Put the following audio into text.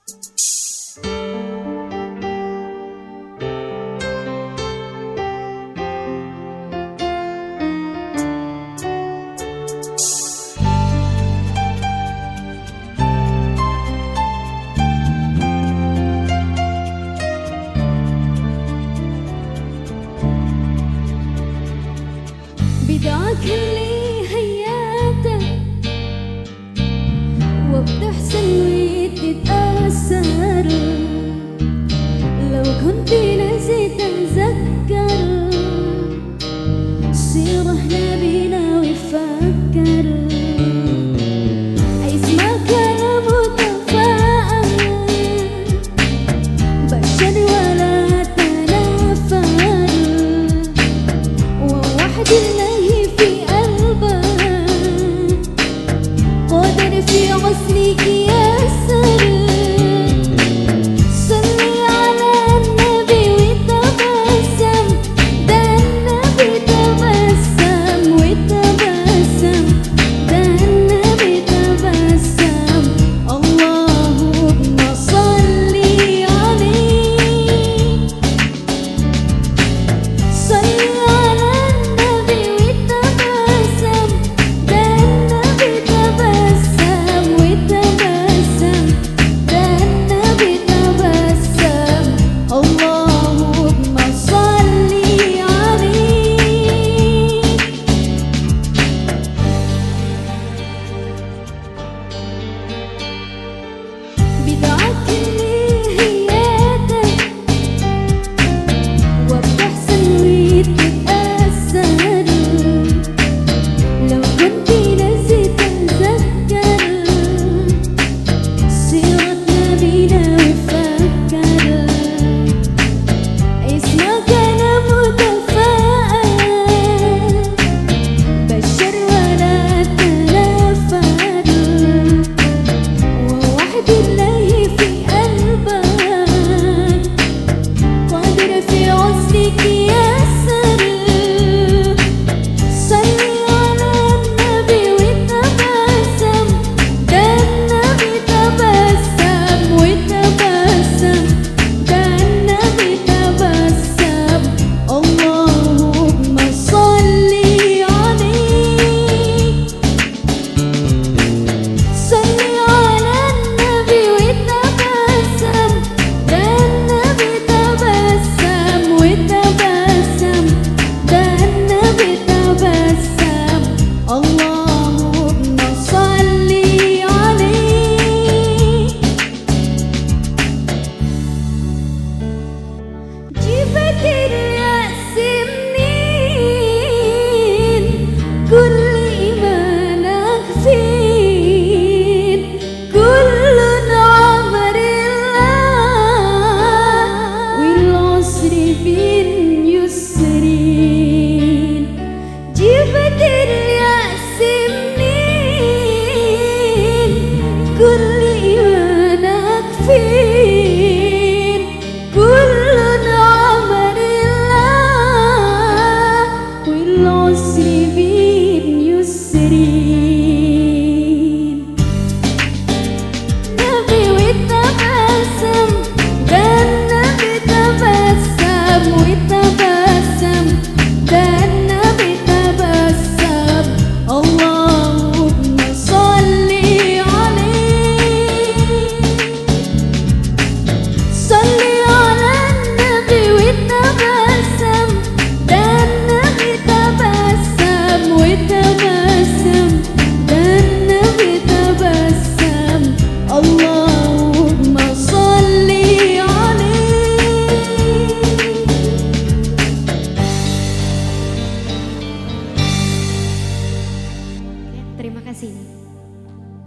بدعك اللي هياتك وبتحسن وتتأثر، لو كنت نسيت أتذكر سيره نبينا وفكر. اسمع كلام وتفاءل بشر ولا تنافر، ووحد الله في قلبك قادر في غسلك يسر. صلي على النبي وتبسم، ده النبي تبسم وتبسم، ده النبي تبسم، اللهم صلي عليه. صلي على النبي وتبسم، ده النبي تبسم وتبسم، ده النبي تبسم، اللهم صلي عليه. بدعك اللي هياتك وبتحسن وتتأثر، لو كنت نسيت أتذكر سيرة نبينا وفكر. اسمع كلام وتفاءل بشر ولا تنافر، ووحد الله في قلبك قادر في عزلك يسر. صلي على النبي وتبسم، ده النبي تبسم وتبسم، ده النبي تبسم، اللهم صلي عليه. صلي على النبي وتبسم، ده النبي تبسم وتبسم، ده النبي تبسم، اللهم صلي عليه. جبت اليأس منين؟ كل إيمانك فين؟ كل عمر الله والعسر بين يسرين. جبت اليأس منين؟ كل إيمانك فين؟